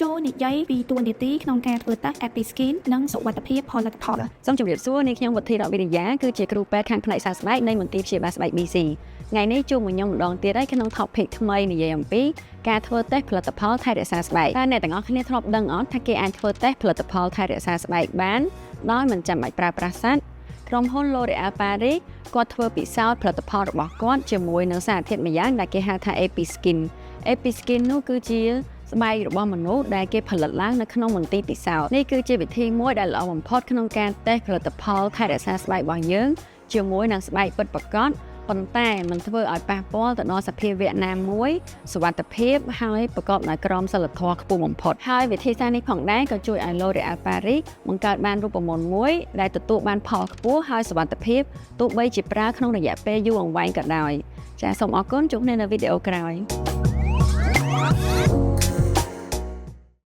ចូលនិយាយពីតួនាទីក្នុងការធ្វើតេស្ត Episkin និងសុវត្ថិភាពផលិតផល សូមជម្រាបសួរនាងខ្ញុំវុធីរតវិរិយាគឺជាគ្រូពេទ្យខាងផ្នែកសើស្បែកនៃមន្ទីរព្យាបាលស្បែក BC ថ្ងៃនេះជួបមួយខ្ញុំម្ដងទៀតហើយក្នុង topic ថ្មីនិយាយអំពីការធ្វើតេស្តផលិតផលថែរក្សាស្បែកតើអ្នកទាំងអស់គ្នាធ្លាប់ដឹងអត់ថាគេអាចធ្វើតេស្តផលិតផលថែរក្សាស្បែកបានដោយមិនចាំបាច់ប្រើប្រាស់សត្វក្រុមហ៊ុន L'Oréal Paris គាត់ធ្វើពិសោធន៍ផលិតផលរបស់គាត់ជាមួយនឹងសារធាតុម្យ៉ាងដែលគេហៅថា Episkin។ Episkin នោះគឺជាស្បែករបស់មនុស្សដែលគេផលិតឡើងនៅក្នុងមន្ទីរពិសោធន៍នេះគឺជាវិធីមួយដែលល្អបំផុតក្នុងការតេស្តផលិតផលថែរក្សាស្បែករបស់យើងជាមួយនឹងស្បែកពិតប្រាកដប៉ុន្តែមិនធ្វើឲ្យប៉ះពាល់ទៅដល់សភាវៈណាមួយសុវត្ថិភាពហើយប្រកបដោយក្រមសីលធម៌ខ្ពស់បំផុតហើយវិធីសាស្ត្រនេះផងដែរក៏ជួយឲ្យ L'Oréal Paris បង្កើតបានរូបមន្តមួយដែលទទួលបានផលខ្ពស់ហើយសុវត្ថិភាពទោះបីជាប្រើក្នុងរយៈពេលយូរអង្វែងក៏ដោយចាសសូមអរគុណជួបគ្នានៅវីដេអូក្រោយ។